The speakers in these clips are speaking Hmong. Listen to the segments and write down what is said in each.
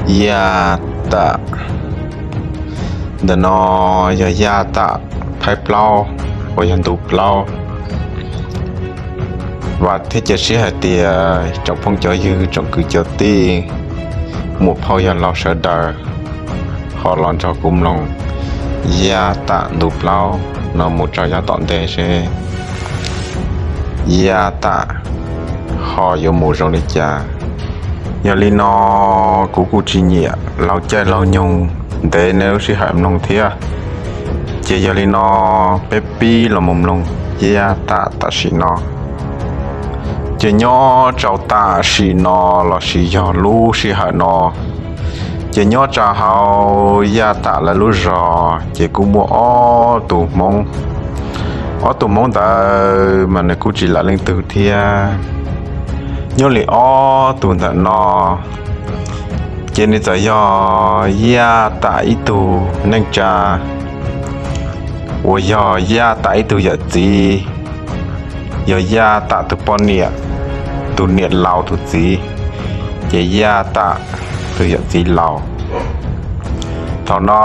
Yaj Tam. Ntawm no yog Yaj Tam phaib plaub uas yog ntu plaub. Vam thiab cia siab hais tias tsoom phooj cov ywg, tsoom kwv cov tij, muam phauj yawg laus sawv daws ho los nrog kuv mloog Yaj Tam ntu plaub no mus txog yav tom ntej seb Yaj Tam ho yuav mus zoo li cas. Yog li no kuv kuj tsis nyiam laug caij laug nyoog ntev nej lub sij hawm mloog thiab, ces yog li no peb pib los mus mloog Yaj Tam tam sim no. Ces nyob rau tam sim no lossis yog lub sij hawm no, ces nyob rau hauv Yaj Tam lawv lub zos ces kuj muaj ob tug Hmoob. Ob tug Hmoob ntawd mas nws kuj tsis lam leej twg thiab. Nyob li ob tug ntawm no ces nws txawm yog Yaj Tam ib tug neej tsa uas yog Yaj Tam ib tug yawm txiv, yog Yaj Tam tus poj niam, tus niam laus tus txiv, ces Yaj Tam tus yawm txiv laus. Thaum no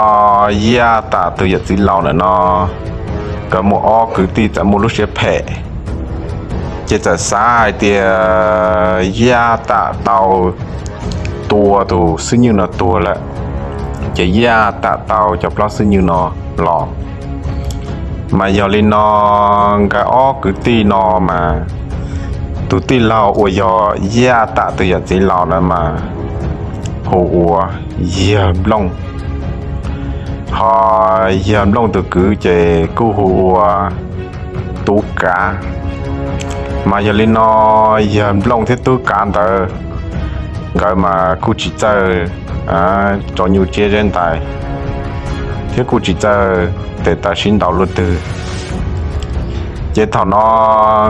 Yaj Tam tus yawm txiv laus ntawm no, nkawd muaj ob kwv tij txawm muaj lub siab phem, ces txawm xav hais tias Yaj Tam tau tua tus xib nywj no tuag lawm, ces Yaj Tam tau cov plaub xib nywj no los. Mas yog li no nkawd ob kwv tij no mas tus tij laug uas yog Yaj Tam tus yawm txiv laus na mas hu ua Yawg Nplooj, ho Yawg Nplooj tus kwv ces kuj hu ua Tub Kav. Mas yog li no Yawg Nplooj thiab Tub Kav ntawd nkawd mas kuj tsis txawj rau nyuj tsiab zeb ntais thiab kuj tsis txawj tes taw sib ntaus luaj twg. Ces thaum no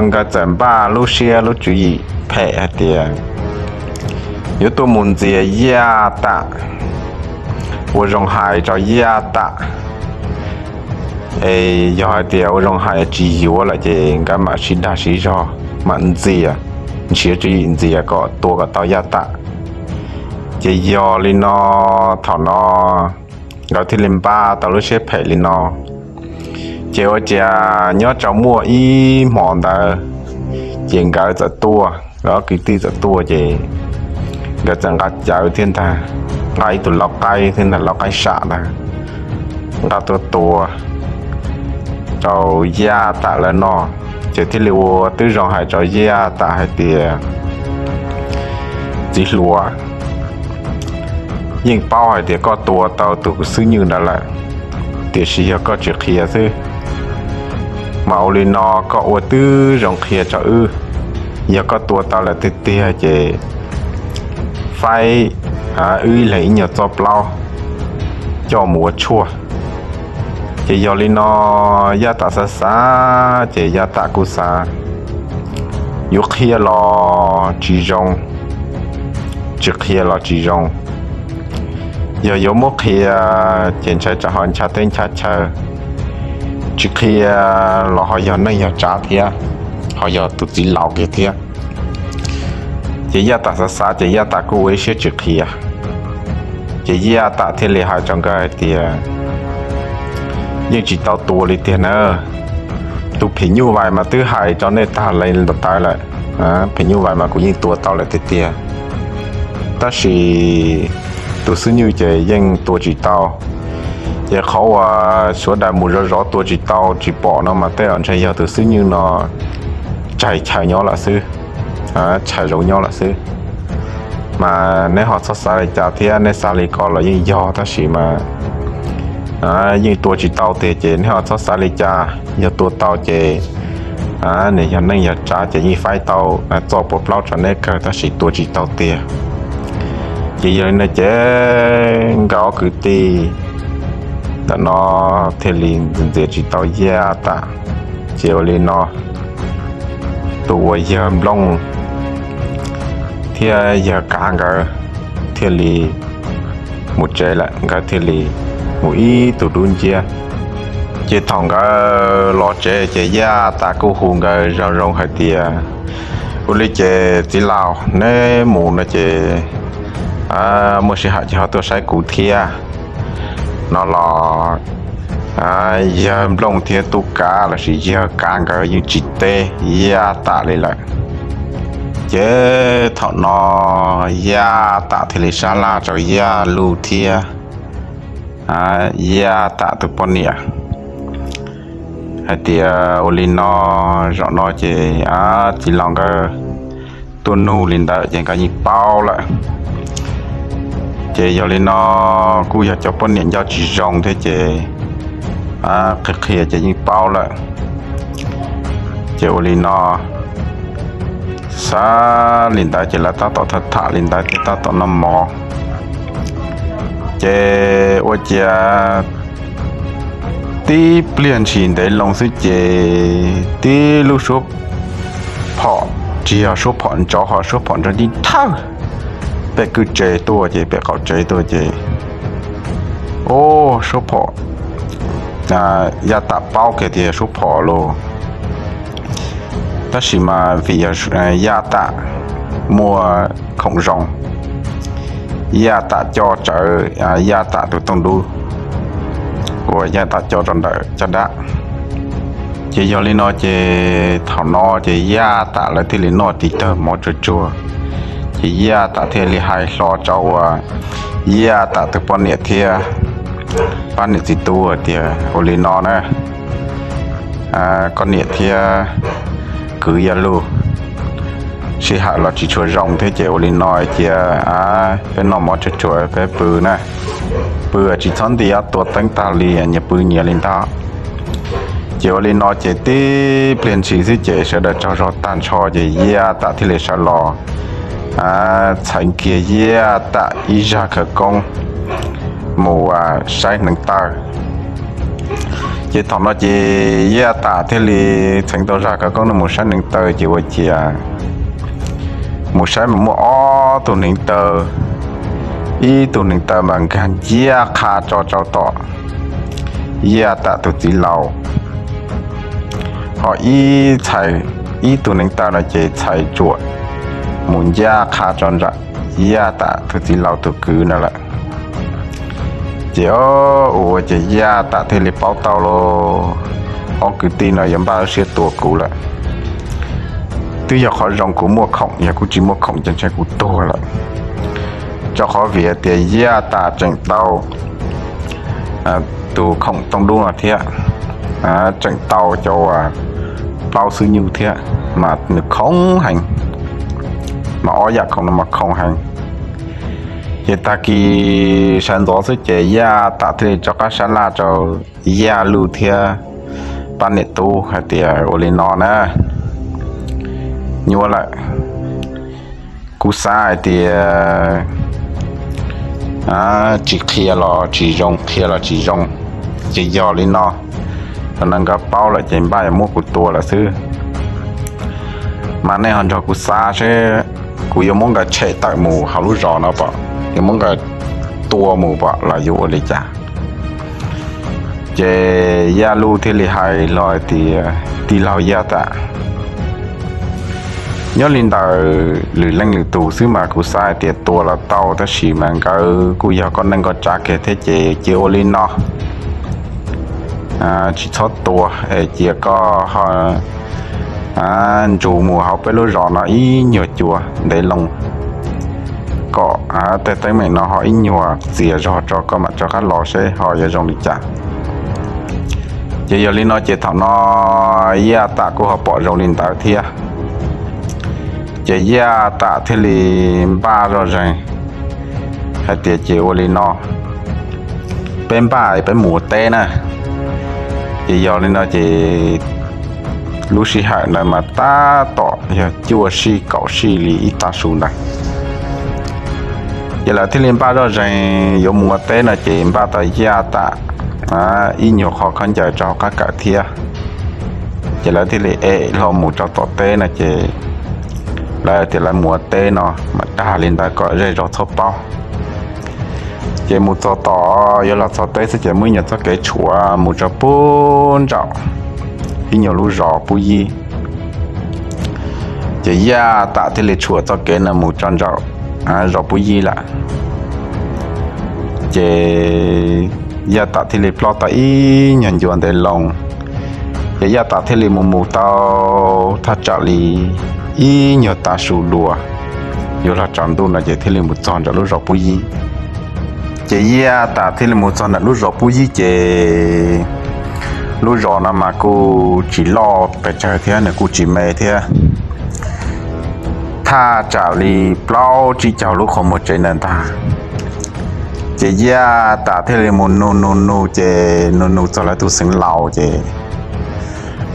nkawd txawm npaj lub siab lub tswv yim phem hais tias yuav tuaj mus ntxias Yaj Tam, ua zoo hais rau Yaj Tam. Es yog hais tias ua zoo hais tsis yuav lawm ces nkawd mam sib dag sib zog, mam ntxias, nrhiav tswv yim ntxias kom tua kom tau Yaj Tam. Ces yog li no thaum no nkawd thiaj li npaj tau lub siab phem li no. Ces ua ciav nyob rau muaj ib hmos ntawd, ces nkawd txawm tuaj, nkawd ob kwv tij txawm tuaj ces nkawd txawm nqa cawv thiab ntag, nqa ib tug lau qaib thiab ntag, lau qaib sam ntag, nqa tuaj tua rau Yaj Tam lawv noj. Ces thiaj li ua tib zoo hais rau Yaj Tam hais tias, txiv hluas, yeej paub hais tias koj tua tau tus xib nywj ntawd lawm, tiam sis yog koj tsis qhia xwb. Mas ua li no koj ua tib zoo qhia rau wb, yog koj tua tau lawm tiag tiag ces faib wb ib leeg ib nyuag txoj plaub coj mus ua tshuaj. Ces yog li no Yaj Tam xav xav ces Yaj Tam kuj xav, yuav qhia los tsis zoo, tsis qhia los tsis zoo. Yog yuav muab qhia ces ntshai tsam ho ncha teb ncha chaw, tsis qhia los ho yog neej yog tsav thiab, ho yog tus txiv laus kiag thiab. Ces Yaj Tam xav xav ces Yaj Tam kuj ua ib siab tsis qhia. Ces Yaj Tam thiaj li hais rau nkawd hais tias, yeej tsis tau tua li tiag na. Tus phim nyuj vais mas twb hais rau nej tag li ntawd lawm, phim nyuj vais mas kuv yeej tua tau lawm tiag tiag, tab sis tus xib nywj ces yeej tua tsis tau. Ces qhov uas sawv daws mus zov zov tua tsis tau tsis pom no mas tej zaum ntshe yog tus xib nywj no tshais chaw nyob lawm xwb, tshais zoov nyob lawm xwb. Mas neb ho txhob xav li cas thiab, neb xav li ko los yeej yog, tab sis mas yeej tua tsis tau tiag ces neb ho txhob xav li cas. Yog tua tau ces nws yog neej yog tsav ces yeej faib tau txoj puas plaub rau neb kawg, tab sis tua tsis tau tiag. Ces yog li no ces nkawd ob kwv tij ntawm no thiaj li ntxias tsis tau Yaj Tam. Ces ua li no tus uas Yawg Nplooj thiab Yawg Kav nkawd thiaj li mus tsev lawm, nkawd thiaj li mus ib tug dub nciab. Ces thaum nkawd los tsev ces Yaj Tam kuj hu nkawd zoo zoo hais tias, ua li ces txiv laus, neb mus no ces muaj sij hawm ces ho tuaj saib kuv thiab no los yawg Nplooj thiab tub Kav lossis yawg Kav nkawd yeej tsis teb Yaj Tam li lawm. Ces thaum no Yaj Tam thiaj li sab laj rau Yaj Luj thiab Yaj Tam tus poj niam hais tias ua li no, zaum no ces txiv laus nkawd tuaj nug li ntawd ces nkawd yeej paub lawm. Ces yog li no kuj yog cov poj niam nco tsis zoo thiab ces qhia qhia ces yeej paub lawm. Ces ua li no xav li ntawd ces lawv tab tom tham tham li ntawd thiab tab tom noj mov. Ces ua ciav tib pliag ntshis ntev loo xwb ces tib lub suab phom, tsis yog suab phom ntsov ho suab phom ntsov tib thawj pem kwj tse tuaj ces pem qaum tsev tuaj ces, o, suab phom, Yaj Tam paub kiag tias suab phom lauj. Tab sis mas vim yog Yaj Tam muaj khoom zoo, Yaj Tam coj tsawv Yaj Tam tus tooj dub uas Yaj Tam coj rau ntawm caj dab. Ces yog li no ces thaum no ces Yaj Tam lawv thiaj li noj tiv tawg mov tsuag tsuag. Ces Yaj Tam thiaj li hais hlo rau uas Yaj Tam tus poj niam thiab pab niam txiv tub tias ua li no na, koj niam thiab kwv Yaj Luj sij hawm los tsis tshua zoo thiab ces ua li no cia peb noj mov tsuag tsuag peb pw na, pw tsis txhob nti ob tua teeb tag li nyias pw nyias li ntawd. Ces ua li no ces tib pliag ntshis xwb ces sawv daws tsaug zog tag nrho ces Yaj Tam thiaj li sawv los txhais kiag Yaj Tam ib zaj khawv koob mus saib hneev taw. Ces thaum no ces Yaj Tam thiaj li txheev tau zaj khawv koob no mus saib hneev taw ces ua ciav mus saib mas muaj ob tug hneev taw, ib tug hneev taw mas nkag nciab qha tso rau tom Yaj Tam tus txiv laus, ho ib txhais, ib tug hneev taw no ces txhais tsuam mus ncaj qha rau nram Yaj Tam tus txiv laus tus kwv no lawm. Ces ua ces Yaj Tam thiaj li paub tau lauj, ob kwv tij no yuav npaj lub siab tua kuv lawm. Twb yog qhov zoo kuv muaj khoom, yog kuv tsis muaj khoom ces ntshe kuv tuag lawm. Rau qhov vim tias Yaj Tam tseem tau tus khoom tooj dub no thiab, tseem tau cov uas plaub xwb nyuj thiab, mas nws khoom heev, mas ob yam khoom no mas khoom heev. Ces tag kis sawv ntxov xwb ces Yaj Tam thiaj li rov qab sab laj rau Yaj Luj thiab pab niam tub hais tias ua li no na, nyuaj lawm, kuv xav hais tias tsis qhia los tsis zoo, qhia los tsis zoo, ces yog li no, thaum no nkawd paub lawm ces npaj yuav muab kuv tua lawm xwb. Mas nej ho nrog kuv xav seb kuv yuav muab nkawd tshem tawm mus hauv lub zos no pom, yuav muab nkawd tua mus pom los yuav ua li cas? Ces Yaj Luj thiaj li hais los tias, tij laug Yaj Tam, nyob li ntawm lwm leej lwm tus xwb mas kuv xav hais tias tua los tau, tab sis mas nkawd kuj yog koj neej koj tsav kiag thiab ces cia ua li no, tsis txhob tua es cia koj ho ntsug mus hauv peb lub zos no ib nyuag cua ntev loo, kom tej teeb meem no ho ib nyuag txias zog tso koj mam rov qab los seb ho yuav zoo li cas. Ces yog li no ces thaum no Yaj Tam kuj ho pom zoo li ntawd thiab. Ces Yaj Tam thiaj li npaj zoj zeeg hais tias ces ua li no, peb npaj peb mus ua teb na. Ces yog li no ces lub sij hawm ntawd mas tab tom yog cuaj sij kaum sij li ib tav su ntawd. Ces lawv thiaj li npaj zoj zeeg yuav mus ua teb no ces npaj tau Yaj Tam ib nyuag qhov khaub ncaws rau hauv qab kawm thiab. Ces lawv thiaj li ev hlo mus rau tom teb no ces lawv tias lawv mus ua teb no mas dag li ntawd kom zej zos txhob paub. Ces mus txog tom, yuav los txog teb xwb ces muaj ib nyuag txoj kev tshuam mus rau pub nraum ib nyuag lub zos pub yib. Ces Yaj Tam thiaj li tshuam txoj kev no mus tso nraum zos Pub Yib lawm. Ces Yaj Tam thiaj li ploj tau ib nyuag ncua ntev loo, ces Yaj Tam thiaj li mus mus tau thaj tsam li ib nyuag tav su dua, yuav los tsaus ntuj no ces thiaj li mus txog nram lub zos Pub Yib. Ces Yaj Tam thiaj li mus txog nram lub zos Pub Yib ces lub zos no mas kuj tsis loj pes tsawg thiab nws kuj tsis me thiab, thaj tsam li plaub tsib caug lub qhov muag tsev ntawd ntag. Ces Yaj Tam thiaj li mus nug nug nug ces nug nug txog lawv tus xeev laus ces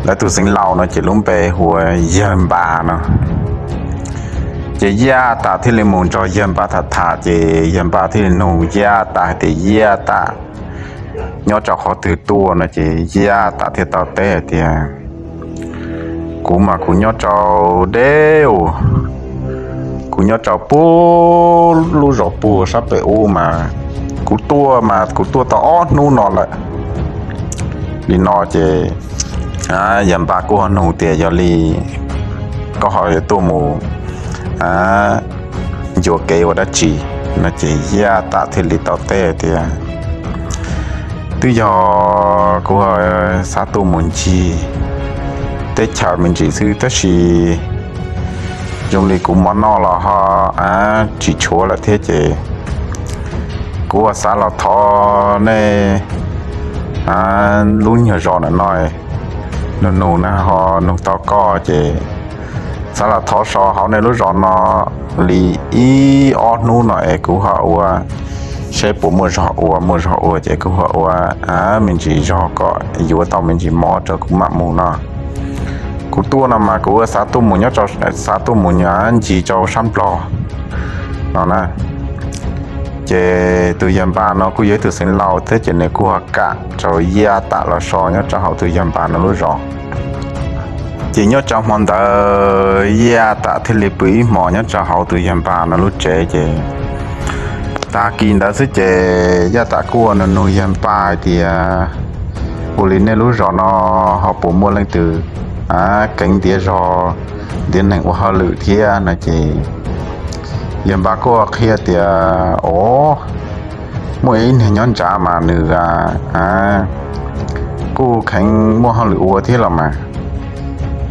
lawv tus xeev laus no ces lub npe hu ua Yawg Npas no. Ces Yaj Tam thiaj li mus nrog Yawg Npas tham tham ces Yawg Npas thiaj li nug Yaj Tam hais tias, Yaj Tam, nyob rau qhov twg tuaj no? Ces Yaj Tam thiaj tau teb hais tias, Kuv mas kuv nyob rau deb u, kuv nyob rau puag lub zos puag sab pem ub mas kuv tuaj mas kuv tuaj tau ob hnub no lawm. Li no ces Yawg Npas kuj ho nug tias, Yog li koj ho yuav tuaj mus ncua kev ua dab tsi no? Ces Yaj Tam thiaj li tau teb tias, Twb yog kuv xav tuaj mus ncig teb chaws me ntsis xwb tab sis zoo li kuv mov noj los ho tsis tshuav lawm thiab ces kuv ua xav los thov nej lub nyuag zos ntawm no, nug nug na ho nug tau koj ces xav los thov so hauv nej lub zos no li ib ob hnub no es kuv ho ua seb puas muaj zog ua, muaj zog ua ces kuv ho ua me ntsis zog kom yuav tau me ntsis mov rau kuv mam mus no. Kuv tuaj no mas kuv ua xav tuaj mus nyob, xav tuaj mus ncig rau sab Nplog no na. Ces tus Yawg Npas no kuj yog ib tug xeev laus thiab ces nws kuj ho kam rau Yaj Tam los so nyob rau hauv tus Yawg Npas no lub zos. Ces nyob rau hmo ntawd Yaj Tam thiaj li pw ib hmos nyob rau hauv tus Yawg Npas no lub tsev ces tag kis ntawd xwb ces Yaj Tam kuj ua nug nug Yawg Npas hais tias, Ua li nej lub zos no ho puas muaj leej twg keev ntiav zog ntiav neeg ua hauj lwm thiab no? Ces Yawg Npas kuj qhia tias, Os, muaj ib niag nyob nrad mas nws kuj kheev muaj hauj lwm ua thiab los mas,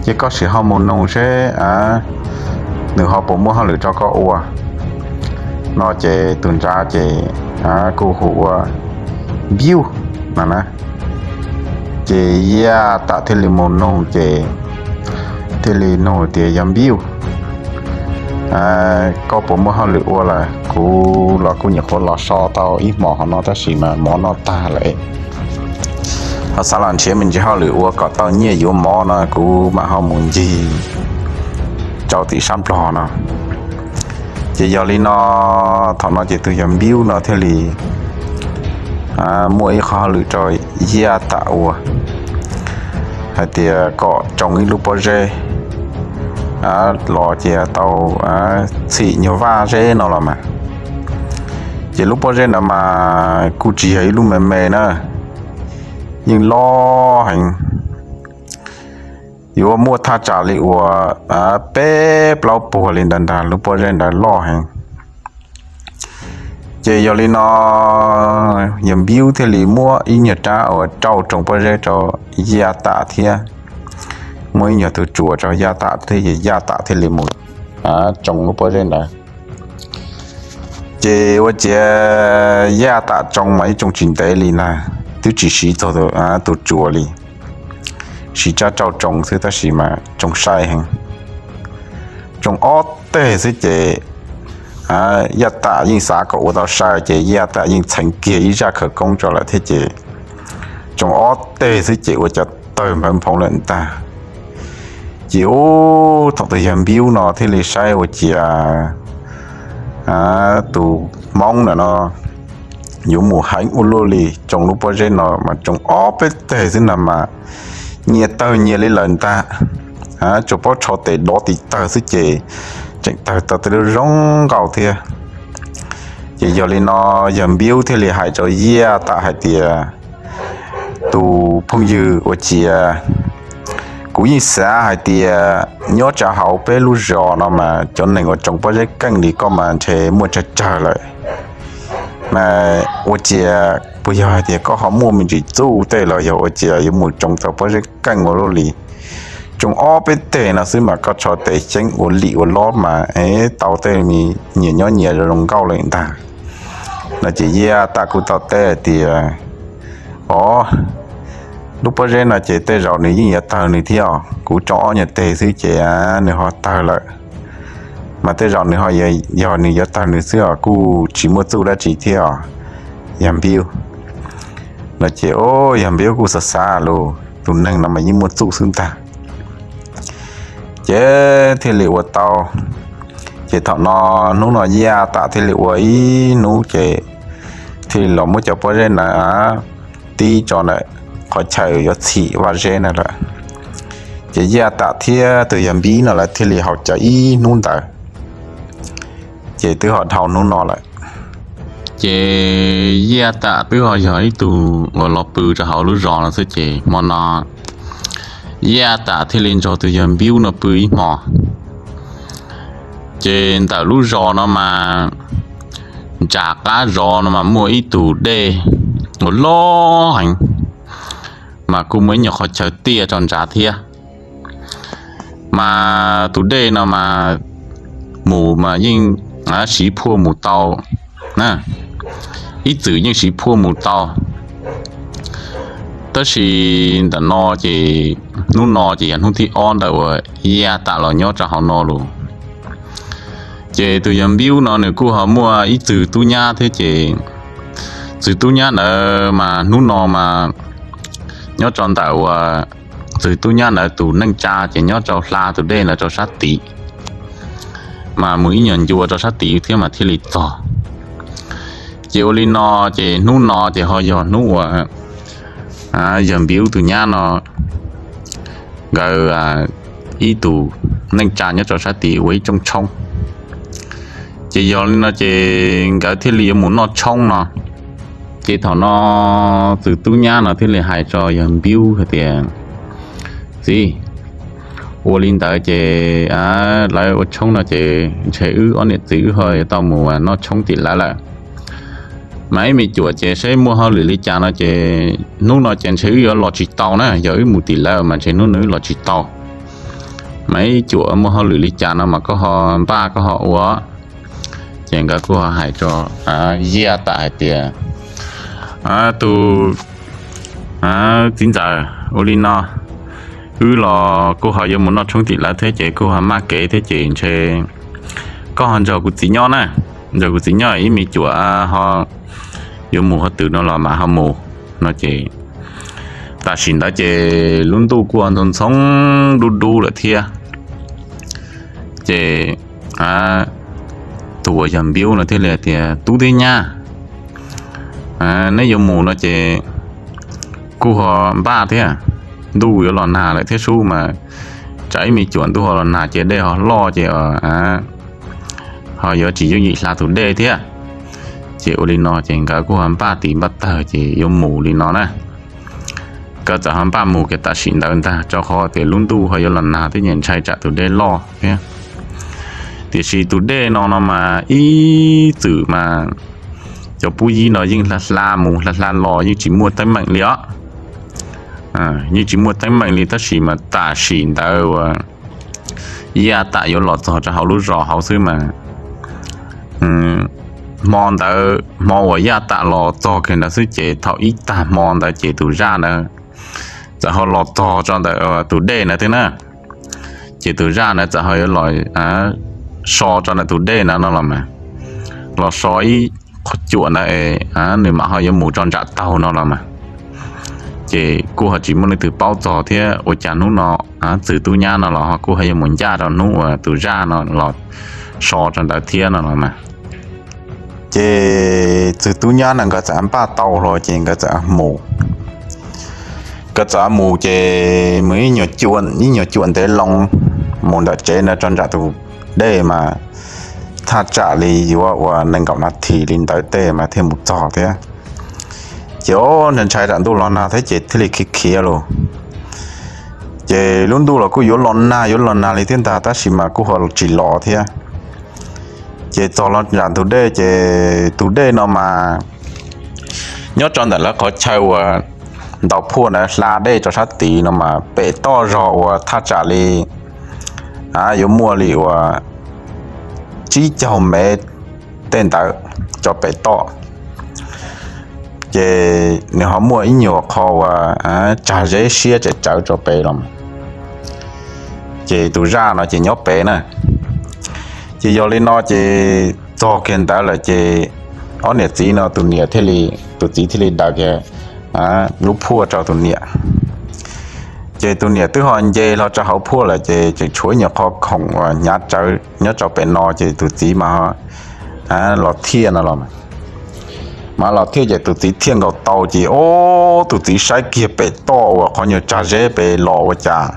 ces koj sim ho mus nug seb nws ho puas muaj hauj lwm rau koj ua no. Ces tus nrad ces kuj hu ua Npiuj no na. Ces Yaj Tam thiaj li mus nug ces thiaj li nug tias, Yog Npiuj, koj puas muaj hauj lwm ua lawm? Kuv los kuj nyuam qhuav los so tau ib hmos hov no tab sis mas mov noj tag lawm, ho xav los nrhiav me ntsis hauj lwm ua kom tau nyiaj yuav mov no kuv mam ho mus ncig rau tim sab Nplog no. Ces yog li no, thaum no ces tus Yawg Npiuj no thiaj li muaj ib qho hauj lwm rau Yaj Tam ua, hais tias kom tsoo ib lub pob zeb los cia tau txhim nyuag vaj zeb no los mas. Ces lub pob zeb ntawd mas kuj tsis yog ib lub me me na, yeej loj heev, yuav muaj thaj tsam li uas peb plaub puag li ntawd ntag, lub pob zeb ntawd loj heev. Ces yog li no, Yawg Npiuj thiaj li muab ib nyuag rab uas rauj tsoo pob zeb rau Yaj Tam thiab, muab ib nyuag tug tsuas rau Yaj Tam thiab, Yaj Tam thiaj li mus tsoo lub pob zeb ntawd. Ces ua ciav Yaj Tam tsoo mas ib tsoo tsis ntev li na, twb tsis siv txog tus tsuas li, siv rab rauj tsoo xwb tab sis mas tsoo sai heev. Tsoo ob teg xwb ces Yaj Tam yeej xav kom ua tau sai ces Yaj Tam yeej txheev kiag ib zaj khawv koob rau lawm thiab ces tsoo ob teg xwb ces ua cas tawg nphawv nphoov lawm ntag. Ces ub, thaum tus Yawg Npiuj no thiaj li saib ua ciav tus Hmoob ntawm no yuav mus heev ua luaj li, tsoo lub pob zeb no mas tsoo ob peb teg xwb no mas nyias tawg nyias li lawm ntag. Tsuas paub rho tes dov tis tawg xwb ces tseem tawg tau tej lub zoo nkauj thiab. Ces yog li no, Yawg Npiuj thiaj li hais rau Yaj Tam hais tias, tus phooj ywg, ua ciav Kuv yeej xav hais tias nyob rau hauv peb lub zos no mas cov neeg uas tsoom pob zeb keej li koj mas ntshe muaj tsawg tsawg lawm. Mas ua ciav puas yog hais tias koj ho muaj me ntsis txuj tej los yog ua ciav yuav mus tsoom tau pob zeb keej ua luaj li? Tsoom ob peb teg no xwb mas koj tso tes xyeeb ua lim ua lob mas tau tej me nyias nyob nyias zoo nkauj li ntag. No ces Yaj Tam kuj tau teb hais tias, Os, lub pob zeb no ces tej zaum nws yeej yuav tawg nws thiab os. Kuv tso ob nyuag teg xwb ces nws ho tawg lawm. Mas tej zaum nws ho, yog nws yuav tawg nws xwb os, kuj tsis muaj txuj dab tsi thiab os, yawg Npiub. No ces, o, yawg Npiub kuj xav xav lus, tus neeg no mas yeej muaj txuj xwb ntag. Ces thiaj li ua tau. Ces thaum no, hnub no Yaj Tam thiaj li ua ib hnub ces thiaj li los muab cov pob zeb na tib tso ntawm qhov chaw yuav txhim vaj zeb na lawm. Ces Yaj Tam thiab tus yawg Npiub no lawv thiaj li haus cawv ib hnub ntawd. Ces twb ho dhau hnub no lawm. Ces Yaj Tam twb ho yog ib tug uas los pw rau hauv lub zos no xwb ces hmo no Yaj Tam thiaj li nrog tus yawg Npiub no pw ib hmo. Ces ntawm lub zos no mas, nram qab zos no mas muaj ib tug dej uas loj heev, mas kuj muaj ib nyuag qhov chaw tiaj rau nrad thiab. Mas tus dej no mas mus mas yeej siv phuaj mus tau na, ib txwm yeej siv phuaj mus tau. Tab sis ntawm no ces hnub no ces yog hnub thib ob ntawm uas Yaj Tam los nyob rau hauv no lus. Ces tus yawg Npiub no nws kuj ho muaj ib txwg tub nyab thiab ces txwg tub nyab ntawd mas hnub no mas nyob rau ntawm uas txwg tub nyab ntawd tus neej tsa ces nyob rau hla tus dej ntawd rau sab tid, mas mus ib nyuag ncua rau sab tid thiab mas thiaj li txog. Ces ua li no, ces hnub no ces ho yog hnub uas yawg Npiub tus nyab no nkawd ib tug neej tsa nyob rau sab tid ua ib rooj tshoob. Ces yog li no ces nkawd thiaj li yuav mus noj tshoob no. Ces thaum no txwg tub nyab no thiaj li hais rau yawg Npiub hais tias, Txiv, ua li ntawd ces lawv ua tshoob no ces ntshe wb ob niam txiv wb ho yuav tau mus noj tshoob tim lawv lawm. Mas ib me cuam ces saib muaj hauj lwm li cas no ces hnub no ces ntshe wb yuav los tsis tau na, yog wb mus tim lawv mas ntshe hnub no wb los tsis tau. Mas ib cuam muaj hauj lwm li cas no mas koj ho npaj koj ho ua. Ces nkawd kuj ho hais rau Yaj Tam hais tias, Tus txiv ntxawm, ua li no, wb los kuj ho yuav mus noj tshoob tim lawv thiab ces kuj ho maj kev thiab ces ntshe koj ho nrog kuv txiv nyob na, nrog kuv txiv nyob ib me cuam ho yuav mus qhov twg no los mas ho mus. No ces tam sim ntawd ces lub ntuj kuj ntxhoo ntxhoo dub dub lawm thiab. Ces tus uas yawg Npiub no thiaj li hais tias, Tub thiab nyab, neb yuav mus no ces kuj ho npaj thiab, ntuj yuav los nag lawm thiab sub mas, tsam ib me cuam ntuj ho los nag ces dej ho loj ces ho yuav tsis yooj yim hla tus dej thiab. Ces ua li no ces nkawd kuj ho npaj tis npaj tawg ces yuav mus li no na. Nkawd txawm ho npaj mus kiag tam sim ntawd ntag rau qhov tias lub ntuj ho yuav los nag thiab ces ntshai tsam tus dej loj thiab. Tiam sis tus dej no no mas ib txwm mas cov pub yib no yeej hla hla mus hla hla los yeej tsis muaj teeb meem li os. Yeej tsis muaj teeb meem li tab sis mas tam sim ntawd uas Yaj Tam yuav los txog rau hauv lub zos hauv xwb mas, hmo ntawd hmo uas Yaj Tam los txog kiag ntawd xwb ces thaum ib tag hmo ntawd ces tus zaj ntawd txawm ho los txog rau ntawm tus dej ntawd thiab na. Ces tus zaj ntawd txawm ho yuav los so rau ntawm tus dej ntawd no los mas, los so ib qho cuam ntawd, nws mam ho yuav mus rau nram taug no los mas. Ces kuj ho tsis muaj leej twg paub txog thiab ua cas hnub no txwg tub nyab no los ho kuj ho yuav mus ncaj rau hnub uas tus zaj no los so rau ntawd thiab no los mas. Ces txwg tub nyab no nkawd txawm npaj tau hlo ces nkawd txawm mus. Nkawd txawm mus ces mus ib nyuag cuam ntev loo mus ntawm tsev no rau nram tus dej mas thaj tsam li yuav ua nees nkaum nas this li ntawd tej mas thiaj mus txog thiab. Ces ntshai tsam ntuj los nag thiab ces thiaj li khiav khiav los. Ces lub ntuj los kuj yuav los nag yuav los nag li thiab ntag, tab sis mas kuj ho tsis los thiab. Ces txog los nram ntug dej, ces tus dej no mas nyob rau ntawm lawv qhov chaw uas ntaus phuaj ntawd hla dej rau sab tid no mas pem toj zog uas thaj tsam li yuav muaj li uas tsib caug mev tej ntawd rau pem toj. Ces nws ho muaj ib nyuag qho uas tsag zeb siab tsawv tsawv rau pem los. Ces tus zaj no ces nyob pem na. Ces yog li no ces txog kiag ntawd lawm ces ob niam txiv no tus niam thiaj li, tus txiv thiaj li daws kiag lub phuaj rau tus niam. Ces tus niam twb ho nce hlo rau hauv phuaj lawm ces tseem tshuav ib nyuag qho khoom uas hnyav tsawv nyob rau pem no ces tus txiv mas los thiaj no los mas los thiaj ces tus txiv thiaj nkaus tau ces ob tus txiv saib kiag pem toj uas qhov nyuag tsag zeb pem los ua cas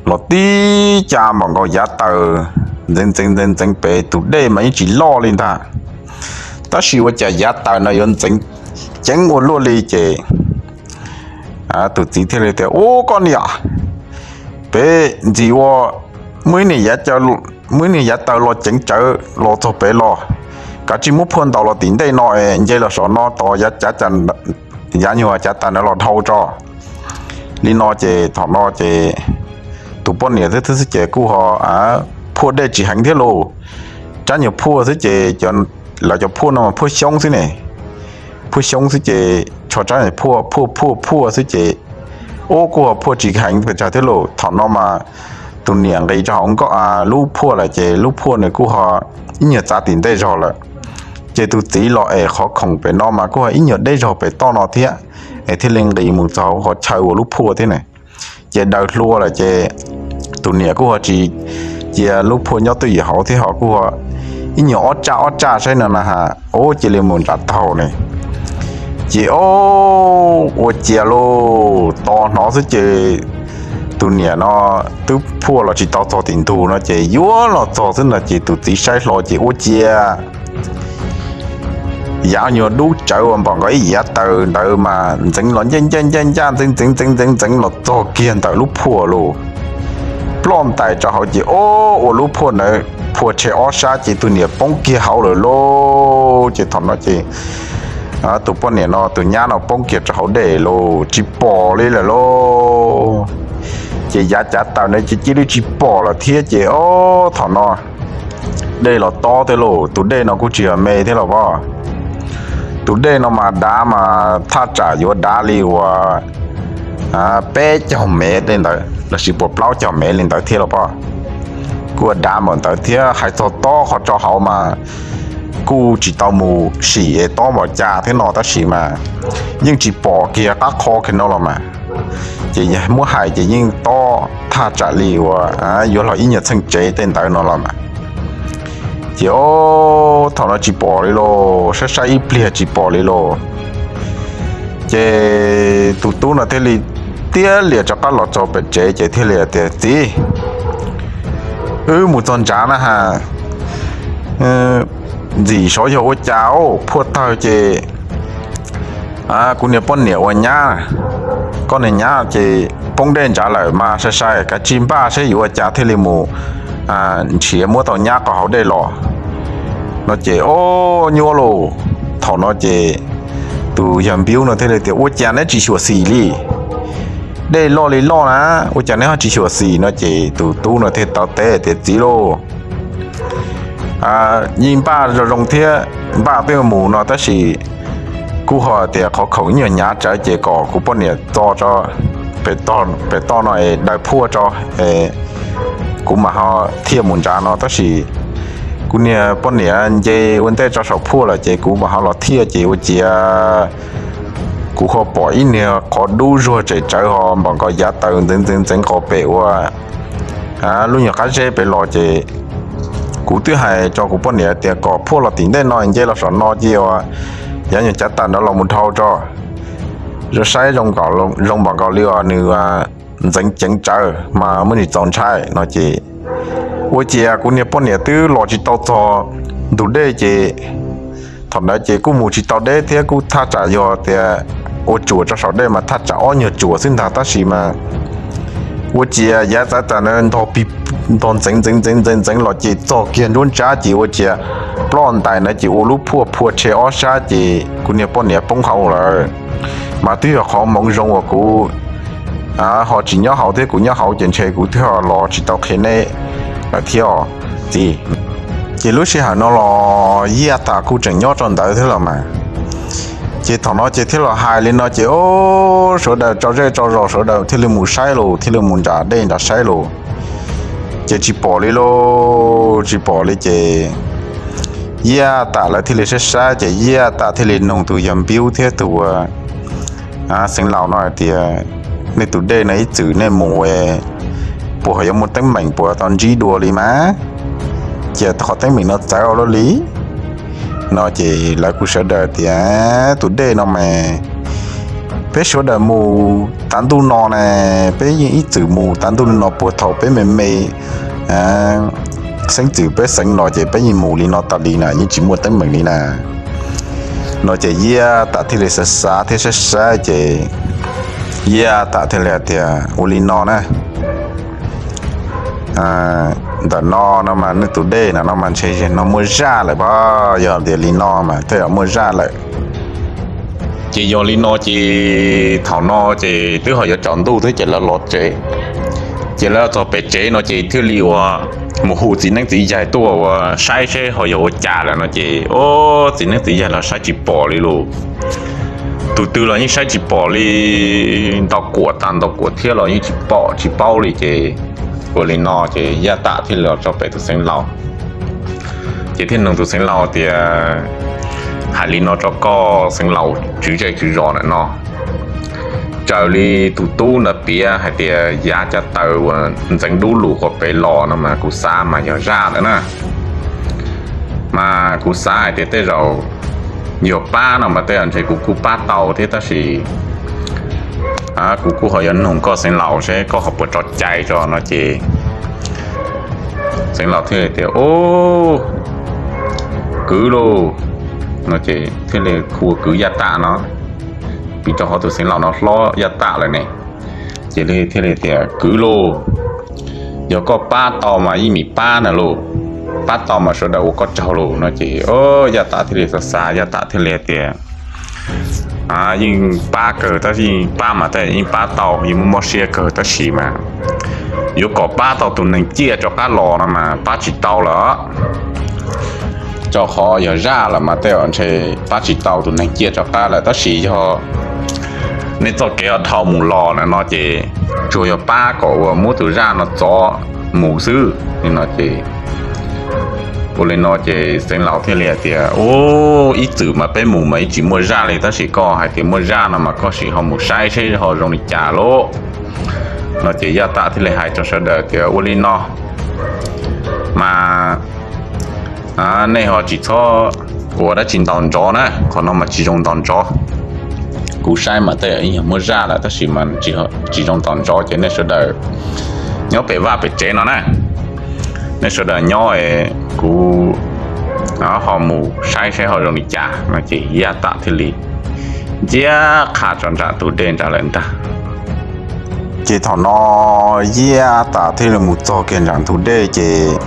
los tib cag npaum nkaus yav taws ntxeev ntxeev ntxeev ntxeev pem tus dej mas yeej tsis loj li ntag. Tab sis ua cas yav taws no yuav ntxeev ceev ua luaj li ces tus txiv thiaj li tias, Ub, koj niam, pem ntxim ua muaj ib niag, muaj ib niag yav taws los ceev tsawv los txog pem los, kav tsij muab phuaj ntaus los tim ntej no, nce los saum no tos yav nyuag cav taws ntawd los dhau tso. Li no ces thaum no ces tus poj niam xwb xwb ces kuj ho phuaj dej tsis heev thiab lauj. Rab nyuag phuaj xwb ces lawv cov phuaj no mas phuaj xyoob xwb ne. Phuaj xyoob xwb ces tsho rab nyuag phuaj phuaj phuaj phuaj xwb ces ub kuj ho phuaj tsis heev pes tsawg thiab lauj. Thaum no mas tus niam nqis rau hauv lub phuaj lawm ces lub phuaj nws kuj ho ib nyuag txav tim ntej zog lawm. Ces tus txiv los es qhov khoom pem no mas kuj ho ib nyuag deb zog pem toj no thiab, es thiaj li nqis mus txog hauv qhov chaw ua lub phuaj thiab ne. Ces daws hlua lawm ces tus niam kuj ho tsis cia lub phuaj nyob twj ywm hauv thiab ho kuj ho ib nyuag ob tsaj ob tsaj saib no na ha, ub cia li mus nram taug ne. Ces ub ua ciav lauj, tos hnov xwb ces tus niam no twb phuaj los tsis tau txog tim ntug no ces yuav los txog xwb no ces tus txiv saib hlo ces ua ciav yav nyuag dub tsawv ua npaum nkaus ib yav taws ntawd mas ntxeev los ncaj ncaj ncaj ncaj ntxeev ntxeev ntxeev ntxeev ntxeev los txog kiag ntawm lub phuaj lauj. Ploj ntais rau hauv ces ub ua lub phuaj ntawd phuaj tshe ob sab ces tus niam poob kiag hauv lawm lauj. Ces thaum no ces tus poj niam no tus nyab no poob kiag rau hauv dej lauj, tsis pom li lawm lauj. Ces yav cav taws ntawd ces cia li tsis pom lawm thiab ces ub thaum no dej los tob thiab lauj, tus dej no kuj tsis yog me thiab los pom. Tus dej no mas dav mas thaj tsam yuav dav li uas peb caug mev tej ntawd lossis puas plaub caug mev li ntawd thiab los pom. Kuj dav npaum ntawd thiab hais txog tob qhov rau hauv mas kuj tsis tau mus sim es tob npaum cas thiab no tab sis mas yeej tsis pom kiag qab qho kiag no los mas. Ces muab hais ces yeej tob thaj tsam li uas yuav los ib nyuag txheej tsev tej ntawd no los mas. Ces ub thaum no tsis pom li lauj, saib saib ib pliag tsis pom li lauj. Ces tus tub no thiaj li tiab lias rov qab los txog pem tsev ces thiaj li tias, Txiv, wb mus txog ntsav na ha, ntxim sav yog ua cas phuaj tawg ces kuv niag poj niam uas nyab, koj niag nyab ces poob dej ntsav lawm mas sai sai, kav tsij npaj saib yuav ua cas thiaj li mus nrhiav muab tau nyab qhov hauv dej los no ces ub nyuaj lauj. Thaum no ces tus yawg Npiub no thiaj li tias, Ua cas neb tsis xyuam xim li? Dej loj li loj na, ua cas neb ho tsis xyuam xim no? Ces tus tub no thiaj tau teb tias, Txiv lauj, yeej npaj zoo zoo thiab npaj twb mus no tab sis kuj ho tias qhov khoom ib nyuag hnyav tsawv ces kom kuv poj niam txo tso pem toj no es daws phuaj tso, kuv mam ho thiaj mus ntsav no tab sis kuv niag poj niam nce ua ntej tso saum phuaj lawm ces kuv mam ho los thiaj ces ua ciav kuv ho pom ib niag qhov dub zuag tsem tsawv ho npaum nkaus yav taws ntxeev ntxeev ntxeev qos pem ua lub nyuag qab zeb pem los ces kuv twb hais rau kuv poj niam tias kom phuaj los tim ntej no nce los saum no cia yav nyuag cav taws ntawd los mus dhau tso, zoo saib zoo npaum nkaus li os nws ntxeev ceev tsawv mas muaj ntsis txaus ntshai no ces ua ciav kuv niag poj niam twb los tsis tau txog ntug dej ces thaum ntawd ces kuj mus tsis tau deb thiab kuj thaj tsam yog tias ua tsuas rau saum dej mas thaj tsam ob nyuag tsuas xwb ntag, tab sis mas ua ciav yav txawv tas ntog ntog ntxeev ntxeev ntxeev ntxeev ntxeev los ces txog kiag nruab nrab ces ua ciav ploj ntais na ces ua lub phuaj phua rhe ob sab ces kuv niag poj niam poob hauv lawm. Mas twb yog qhov hmoov zoo uas kuv ho tsis nyob hauv thiab, kuv nyob hauv ces ntshe kuv twb los tsis tau qhia nej lawm thiab os txiv. Ces lub sij hawm no los Yiaj Tas kuj tseem nyob rau ntawd thiab los mas. Ces thaum no ces thiaj los hais li no ces o, sawv daws tso zej tso zos sawv daws thiaj li mus saib los, thiaj li mus nram dej nram saib los, ces tsis pom li lauj, tsis pom li ces Yiaj Tas lawv thiaj li saib saib ces Yiaj Tas thiaj li nug tus yawg Npiub thiab tus xeev laus no hais tias, nej tus dej no ib txwm nej mus puas ho yuav muaj teeb meem, puas tau ntsib dua li mas, cia qhov teeb meem no txawv ua luaj li no ces lawv kuj sawv daws tias, tus dej no mas peb sawv daws mus tav ntuj no na, peb yeej ib txwm mus tav ntuj li no puag thaum peb me me xeeb txwm peb xeev los ces peb yeej mus li no tas li na, yeej tsis muaj teeb meem li na. No ces Yiaj Tas thiaj li xav xav thiab saib saib ces Yiaj Tas thiaj li hais tias, ua li no na, ntawm no no mas nej tus dej no no mas ntshe yog no muaj zaj lawm pab, yog tias li no mas tej zaum muaj zaj lawm. Ces yog li no ces thaum no ces twb ho yuav tsaus ntuj thiab ces lawv los tsev. Ces lawv txog pem tsev no ces thiaj li uas mus hu txiv neeb txiv yaig tuaj uas saib seb ho yog ua cas lawm no ces o, txiv neeb txiv yaig los saib tsis pom li lauj. Tus twg los yeej saib tsis pom li, ntaus kuam tas ntaus kuam thiab los yeej tsis pom tsis paub li ces ua li no ces Yiaj Tas thiaj li los rau pem tus xeev laus. Ces thiaj nug tus xeev laus tias, hais li no rau koj xeev laus tswv zej tswv zos ntawm no, raws li tus tub ntawd piav hais tias yav cav taws uas ntxeev dub lug qhov pem los no mas kuv xav mas yog zaj ntawd na. Mas kuv xav hais tias tej zaum yog pab no mas tej zaum ntshe kuv kuj pab tau thiab tab sis kuv kuj ho yuav nug koj xeev laus seb koj ho puas tso cai tso no ces xeev laus thiaj li tias, o, kwv lauj, no ces thiaj li hu ua kwv Yiaj Tas no, vim rau qhov tus xeev laus no hlob Yiaj Tas lawm ne. Ces thiaj li tias, kwv lauj, yog koj pab tau mas yeej meem pab na lauj, pab tau mas sawv daws ua koj tsaug lauj no ces Yiaj Tas thiaj li xav xav, Yiaj Tas thiaj li tias, yeej pab kawg tab sis yeej pab mas tej yeej pab tau, yeej muaj mob siab kawg tab sis mas yuav kom pab tau tus neeg ciaj rov qab los no mas pab tsis tau lawm. Rau qhov yog zaj lawm mas tej zaum ntshe pab tsis tau tus neeg ciaj rov qab lawm tab sis yog nej txoj kev ho dhau mus los na no ces tsuas yog pab kom uas muab tus zaj no txov mus xwb no ces ua li no ces xeev laus thiaj li hais tias, u, ib txwm mas peb mus mas ib tsis muaj zaj li tab sis koj hais tias muaj zaj no mas koj sim ho mus saib seb ho zoo li cas lauj no ces Yiaj Tas thiaj li hais rau sawv daws tias, ua li no mas nej ho tsis txhob ua dab tsi ntaus ntsov na, qhov no mas tsis zoo ntaus ntsov. Kuv saib mas tej zaum yog muaj zaj lawm tab sis mas tsis zoo ntaus ntsov ces nej sawv daws nyob pem vaj pem tsev no na, nej sawv daws nyob es kuv ho mus saib saib ho zoo li cas no ces Yiaj Tas thiaj li nciab qha tso nram tus dej nrad lawm ntag. Ces thaum no Yiaj Tas thiaj li mus txog kiag nram ntug dej ces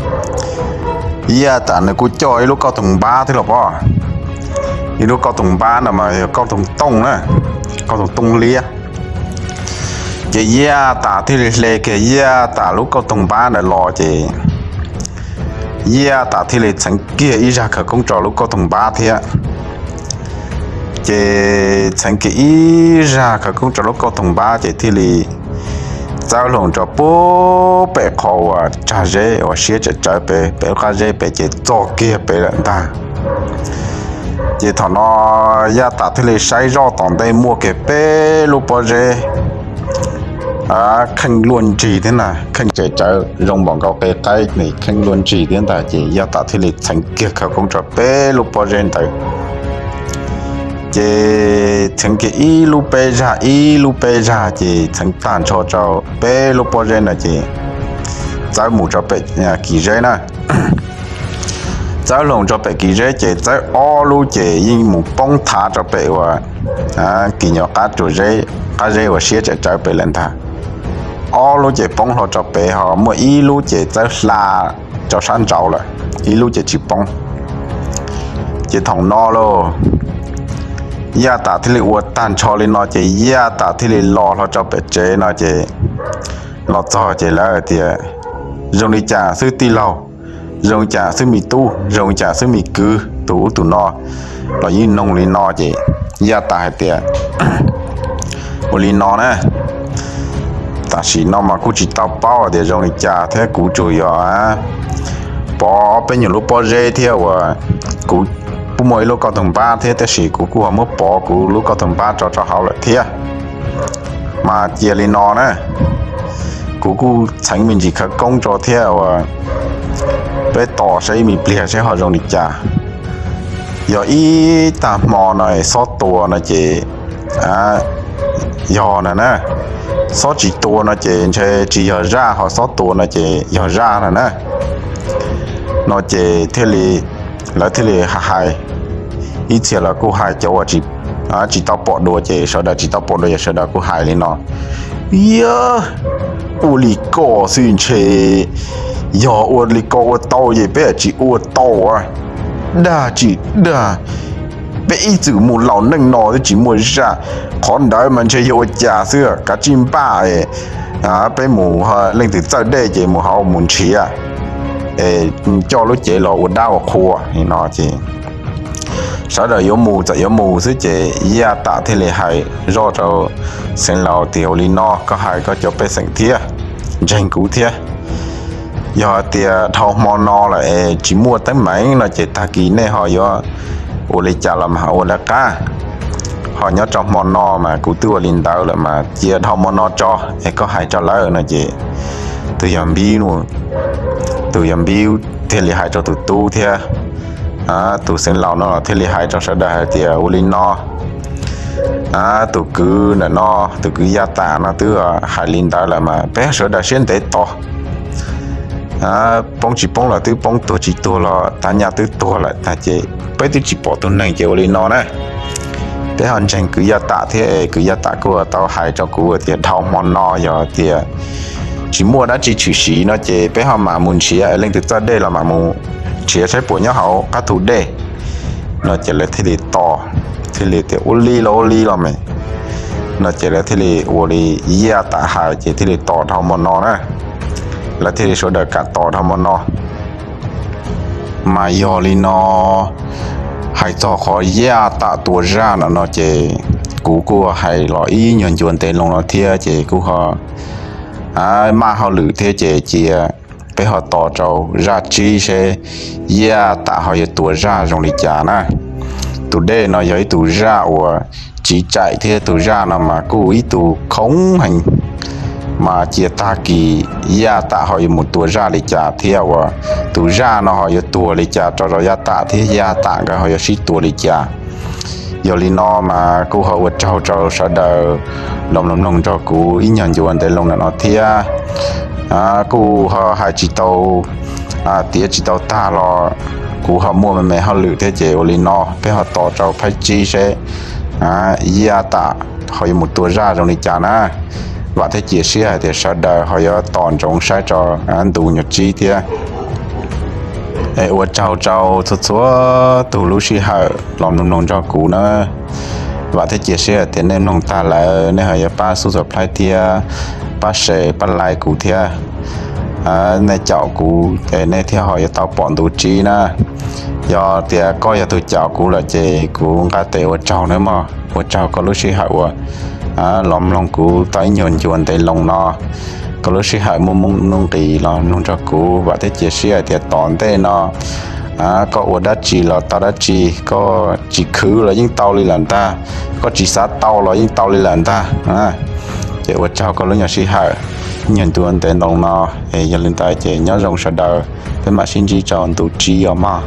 Yiaj Tas nws kuj coj ib lub kauj toog npab thiab los pob. Ib lub kauj toog npab no mas yog kauj toog tooj na, kauj toog tooj liab. Ces Yiaj Tas thiaj li hle kiag Yiaj Tas lub kauj toog npab ntawd los ces Yiaj Tas thiaj li txheev kiag ib zaj khawv koob rau lub kauj toog npab thiab. Ces txheev kiag ib zaj khawv koob rau lub kauj toog npab ces thiaj li txawb hlo rau pub pem qhov uas tsag zeb uas siab tsawv tsawv pem, pem lub qab zeb pem ces txog kiag pem lawm ntag. Ces thaum no Yiaj Tas thiaj li saib zoj tom ntej muaj kiag peb lub pob zeb kheej luaj nrig thiab na, kheej tsawv tsawv zoo npaum nkaus qe qaib, kheej luaj nrig thiab ntag. Ces Yiaj Tas thiaj li txheev kiag khawv koob rau peb lub pob zeb ntawd. Ces txheev kiag ib lub peb zaj ib lub peb zaj ces txheev tag nrho rau peb lub pob zeb ntawd ces txawb mus rau pem kis zeb na. Txawb hlo rau pem kis zeb ces txawb ob lub ces yeej mus poob thav rau pem uas kis nyuam qab rau zeb, qab zeb uas siab tsawv tsawv pem lawm ntag. Ob lub ces poob hlo rau pem, ho muaj ib lub ces txawb hla rau sab nraud lawm, ib lub ces tsis poob. Ces thaum no lauj, Yaj Tam thiaj li ua tag nrho li no ces Yaj Tam thiaj li los hlo rau pem tsev no ces los txog ces lawv tias, zoo li cas xwb tij laug, zoo li cas xwb me tub, zoo li cas xwb me kwv, tus ub tus no los yeej nug li no ces Yaj Tam hais tias, ua li no na, tam sim no mas kuj tsis tau paub tias zoo li cas thiab kuv tsuas yog pov peb nyuam lub pob zeb thiab uas kuv kuj muaj ib lub kauj toog npab thiab, tab sis kuv kuj ho muab pov kuv lub kauj toog npab tso rau hauv lawm thiab. Mas cia li no na, kuv kuj txheev me ntsis khawv koob rau thiab uas peb tos saib ib me pliag saib ho zoo li cas. Yog ib tag hmo no xob tua no ces yog na na, xob tsis tua no ces ntshe tsis yog zaj, ho xob tua no ces yog zaj no na. No ces thiaj li, lawv thiaj li hais, ib txhia los kuj hais cov uas tsis tau pom dua ces sawv daws tsis tau pom dua ces sawv daws kuj hais li no, yog ua li ko xwb ntshe, yog ua li ko ua tau ces peb tsis ua tau, dag tsis dag, peb ib txwm mus laus neej no twb tsis muaj zaj, qhov ntawd mas ntshe yog ua cas xwb, kav tsij npaj peb mus, leej twg txawj dej ces mus hauv mus nrhiav es coj lub cev los ua dab ua qhua no ces sawv daws yuav mus txawm yuav mus xwb ces Yaj Tam thiaj li hais zoj rau Xeev Laus tias, ua li no koj hais koj cov pej xeem thiab, ntseeg kuv thiab, yog hais tias dhau hmo no lawm es tsis muaj teeb meem no ces tag kis nej ho yuav ua li cas los mas ua lawv qab, ho nyob rau hmo no mas kuv twb ua li ntawd lawm mas cia dhau hmo no tso es koj hais rau lawv no ces tus yog Npib, tus yog Npib thiaj li hais rau tus tub thiab tus Xeev Laus no thiaj li hais rau sawv daws hais tias, ua li no, tus kwv ntawm no, tus kwv Yaj Tam no twb hais li ntawd lawm mas peb sawv daws siab ntev tos, poob tsis poob los twb poob, tuag tsis tuag los tav nyaj twb tuag lawm tag ces peb twb tsis pom tus neeg ces ua li no na, peb ho ntseeg kwv Yaj Tam thiab es kwv Yaj Tam kuj tau hais rau kuv tias dhau hmo no yog tias tsis muaj dab tsi tshwm sim no ces peb ho mam mus nrhiav, leej twg txawj dej los mam mus nrhiav saib puas nyob hauv qab thu dej no ces lawv thiaj li tos, thiaj li tias ua li los ua li los mas no ces lawv thiaj li ua li Yaj Tam hais ces thiaj li tos dhau hmo no na, lawv thiaj li sawv daws kam tos dhau hmo no. Mas yog li no, hais txog qhov Yaj Tam tua zaj no no ces kuv kuj hais los ib nyuag ncua ntev loo no thiab ces kuj ho maj hauj lwm thiab ces cia peb ho tos rau zaj tsib seb Yaj Tam ho yuav tua zaj zoo li cas na. Tus dej no yog ib tug zaj uas tsiv tsaim thiab tus zaj no mas kuj ib tug khoob heev, mas cia tag kis Yaj Tam ho yuav mus tua zaj li cas thiab uas tus zaj no ho yuav tuag li cas rau rau Yaj Tam thiab Yaj Tam nkawd ho yuav sib tua li cas. Yog li no mas kuj ho ua tsaug rau sawv daws los mloog mloog nrog kuv ib nyuag ncua ntev loo ntawm no thiab. Kuj ho hais tsis tau tiav tsis tau tag los kuv ho muaj me me hauj lwm thiab ces ua li no peb ho tos rau phab tsib seb Yaj Tam ho yuav mus tua zaj zoo li cas na. Vam thiab cia siab hais tias sawv daws ho yuav tos ntsoov saib rau ntu nyuag tsib thiab. Es ua tsaug rau txhua txhua tus lub sij hawm los mloog mloog nrog kuv na. Vam thiab cia siab hais tias nej mloog tag lawm nej ho yuav pab subscribe thiab pab share pab like kuv thiab. Nej caum kuv es nej thiaj ho yuav tau pom ntu tsib na. Yog tias koj yog tus caum kuv lawm ces kuv nqa tes ua tsaug nawb mog. Ua tsaug koj lub sij hawm uas los mloog kuv tau ib nyuag ncua ntev loo no. Koj lub sij hawm muaj nuj nqis los mloog nrog kuv, vam thiab cia siab hais tias tom ntej no koj ua dab tsi los tau dab tsi, koj tsis khwv los yeej tau li lawm ntag, koj tsis xav tau los yeej tau li lawm ntag. Ces ua tsaug koj lub nyuag sij hawm, nyuag ncua ntev loo no. Yog li ntawd ces nyob zoo sawv daws, peb mam sib ntsib rau ntu tsib os mog.